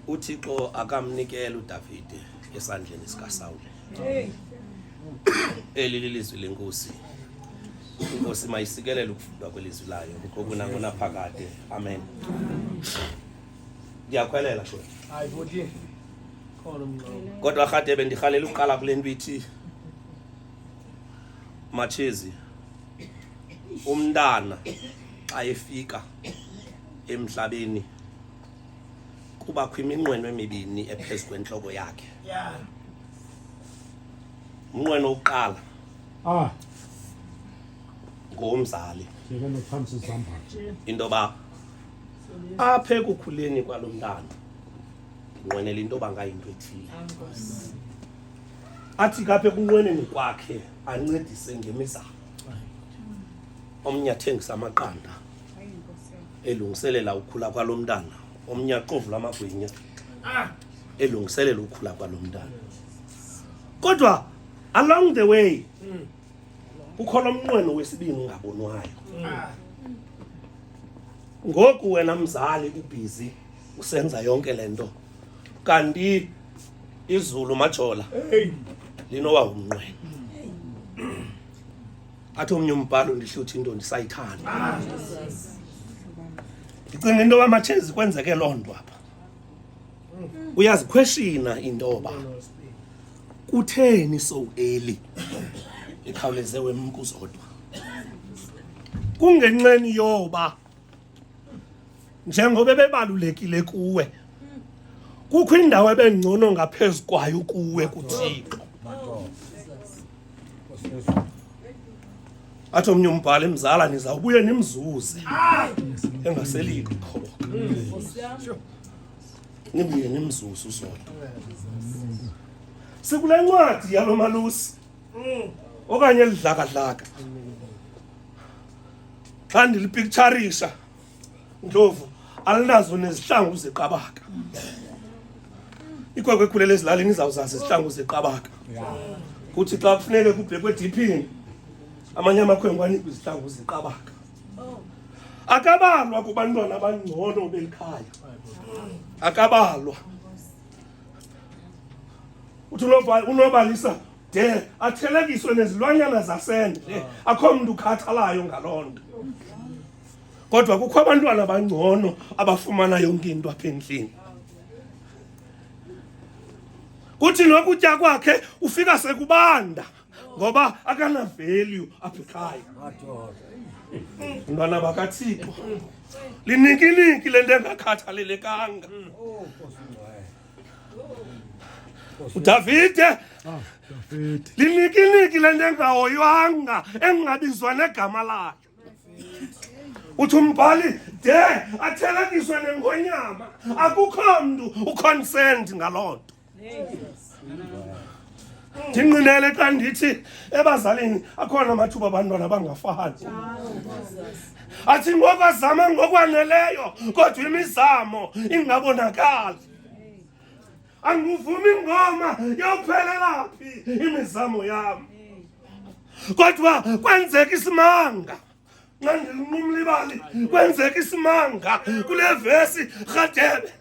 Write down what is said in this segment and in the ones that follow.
UThixo akamnikela uDavide esandleni sikaSawule. Eli lilizwi lenkosi. Inkosi mayisikelele ukufundwa kwelizwi layo ngokunangonaphakade. Amen. Ndiyakhwelela shona. Hayi bhuti. Khona umnqobo. Kodwa Rhadebe ndirhalela uqala kule nto ithi Matshezi umntana xa efika emhlabeni kubakho iminqweno emibini ephezu kwentloko yakhe. Umnqweno wokuqala Ah, ngowomzali yeke nophamisa izambatho. into yoba apha ekukhuleni kwalo mntana ndinqwenela into yoba ngayinto ethile. Athi ke apha ekunqweneni kwakhe ancedise ngemizamo. Omnye athengisa amaqanda elungiselela ukukhula kwalo mntana, omnye axovula amagwinya elungiselela ukukhula kwalo mntana. Kodwa along the way kukho lo mnqweno wesibini ungabonwayo. Ngoku wena mzali ubhizi usenza yonke le nto, kanti izulu majola linowa umnqweno. Athi omnye umbhalo, ndihluthe into ndisayithanda. Ndicinga into yoba Matshezi kwenzeke loo nto apha. Uyazikhweshina into yoba kutheni so early ikhawuleze wemka uZodwa. Kungenxeni yoba njengoba ebebalulekile kuwe, kukho indawo ebengcono ngaphezu kwayo kuwe kuThixo. Athi omnye umbhali, mzala nizawubuye nimzuze engaseliko ikhoboka, nibuye nimzuze uZodwa. Sikule ncwadi yalo malusi okanye elidlakadlaka, xa ndilipiktsharisha Ndlovu, alinazo nezihlangu zeqabaka. Ikwekwe ekhulele ezilalini izawuzazi izihlangu zeqabaka. Kuthi xa kufuneke kubhekwe ediphini, amanye amakhwenkwe anikwe izihlangu zeqabaka. Akabalwa kubantwana abangcono belikhaya, akabalwa. Uthi unobalisa de athelekiswe nezilwanyana zasendle, akho mntu ukhathalayo ngaloo nto. Kodwa kukho abantwana abangcono abafumana yonke into apha endlini. Kuthi nokutya kwakhe ufika sekubanda ngoba akana value apha ekhaya. Mntwana bakaThixo, linikiniki le nto engakhathalelekanga. uDavide linikiniki le nto engahoywanga, engabizwa negama layo. Uthi umbhali de athelekiswe nengonyama, akukho mntu uconcerned ngaloo nto. Ndinqinele xa ndithi ebazalini akhona amathuba abantwana bangafani. Athi ngoku azama ngokwaneleyo, kodwa imizamo ingabonakali. Anguvumi ingoma yophelela phi imizamo yam. Kodwa kwenzeka isimanga. Nxa ndilinqumla ibali, kwenzeka isimanga kule vesi Rhadebe.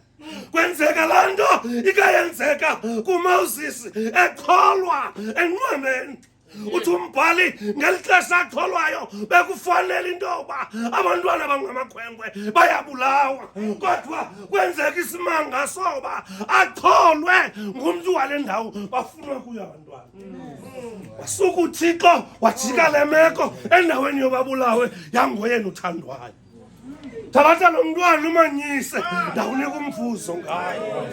Kwenzeka laa nto ikayenzeka kuMoses echolwa enqwemeni. Uthi umbhali ngeli xesha acholwayo bekufanele into yokuba abantwana bangamakhwenkwe bayabulawa, kodwa kwenzeka isimanga soba acholwe ngumntu wale ndawo bafunwa kuyo abantwana. Wasuka uThixo wajika le meko, endaweni yobabulawe yangoyena uthandwayo. Thabatha lo mntwana umanyise, ndawunika umvuzo ngayo.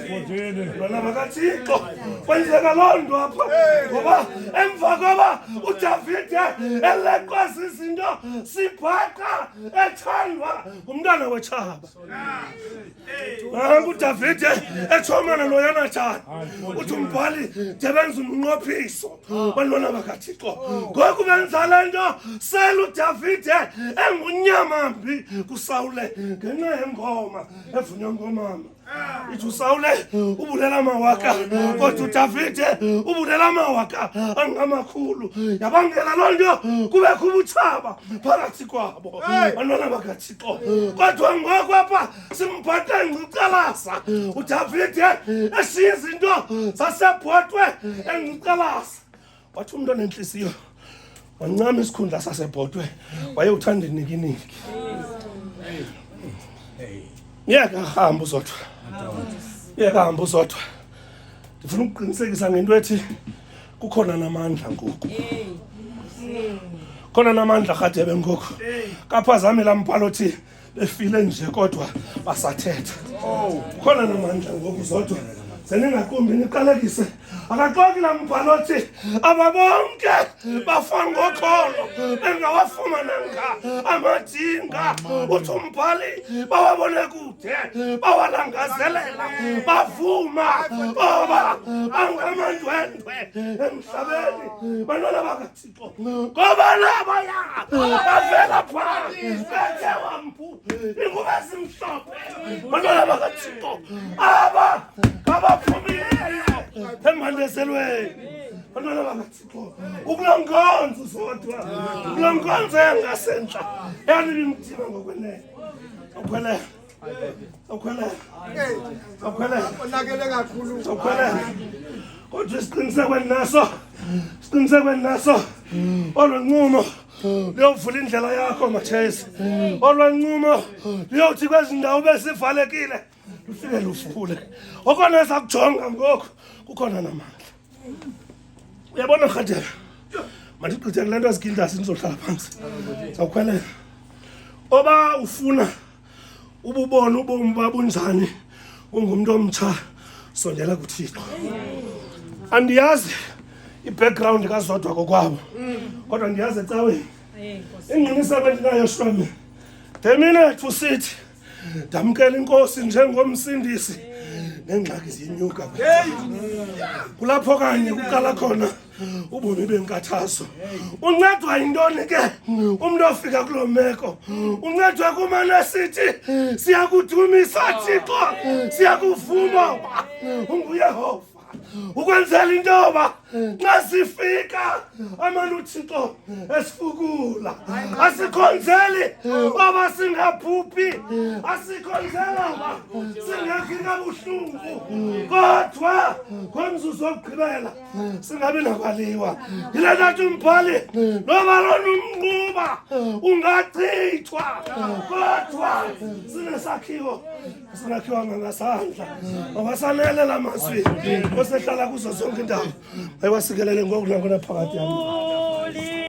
Mntwana bakaThixo, kwenzeka loo nto apha, ngoba emva koba uDavide eleqwa zizinto, sibhaqa ethandwa ngumntwana wetshaba. Nanku uDavide etshomana noYonathan. Uthi umbhali de benza umnqophiso, bantwana bakaThixo. Ngoku benza le nto sele uDavide engunyamambi kuSawule ngenxa yengoma evunywa ngomama. Ithi uSawule ubulela amawaka, kodwa uDavide ubulela amawaka angamakhulu. Yabangela loo nto kubekho ubutshaba phakathi kwabo, bantwana bakaThixo. Kodwa ngoku apha simbhaqe engcucalaza uDavide, eshiya izinto zasebhotwe engcucalaza. Wathi umntu onentlisiyo wancama isikhundla sasebhotwe, wayewuthanda inikiniki. Yeka hamba uzodwa, yeka hamba uzodwa. Ndifuna ukuqinisekisa ngento ethi kukhona namandla ngoku, khona namandla rhadebe ngoku. Kaphazame laa mbhalo othi befile nje kodwa basathetha. Khona namandla ngoku zodwa, seningakumbi niqalekise. Akaxoki laa mbhalo othi aba bonke bafa ngokholo bengawafumananga amadinga. Uthi umbhali bawabone kude, bawalangazelela, bavuma oba bangamandwendwe emhlabeni, bantwana bakaThixo, ngoba nabaya bavela phaa bethe wampu ingubo ezimhlophe. Bantwana bakaThixo, aba ngabaphumileyo embandezelweni, bantwana bakaThixo. Ukuloo nkonzo zodwa, kuloo nkonzo yangasentla yanibimdima ngokwenene. Ukhwelela, ukhwelela, ukhwelela. Onakele kakhulu. Ukhwelela. Kodwa isiqiniseko endinaso, isiqiniseko endinaso, olo ncumo luyovula indlela yakho, Mathesi. Olo ncumo luyothi kwezi ndawo besivalekile lufike luvule. Okona eza kujonga ngoku, kukhona namandla. Uyabona rhadebe, mandigqithe kule nto ezigildasi, ndizohlala phantsi. Zawukhwelela oba ufuna ububona ubomi babunjani ungumntu omtsha, sondela kuThixo. Andiyazi i-background kaZodwa kokwabo, kodwa ndiyazi ecaweni ingqiniseko endinayo shweme, the minute usithi ndamkela inkosi njengomsindisi, neengxaki ziyenyuka. Kulapho kanye kuqala khona ubomi benkathazo. Uncedwa yintoni ke umntu ofika kuloo meko? Uncedwa kumane sithi siyakudumisa Thixo, siyakuvuma uba unguYehova, ukwenzela into yoba nxa sifika amane uThixo esifukula. Asikhonzeli oba singaphuphi, asikhonzela uba singekhi kabuhlungu, kodwa ngomzuzu wokugqibela singabi nakwaliwa. Yile nto athi umbhali, noba lona umnquba ungachithwa, kodwa sinesakhiwo esingakhiwanga ngasandla. Mawasanele la mazwi osehlala kuzo zonke indawo, ayiwasikelele ngoku nakona phakathi yam.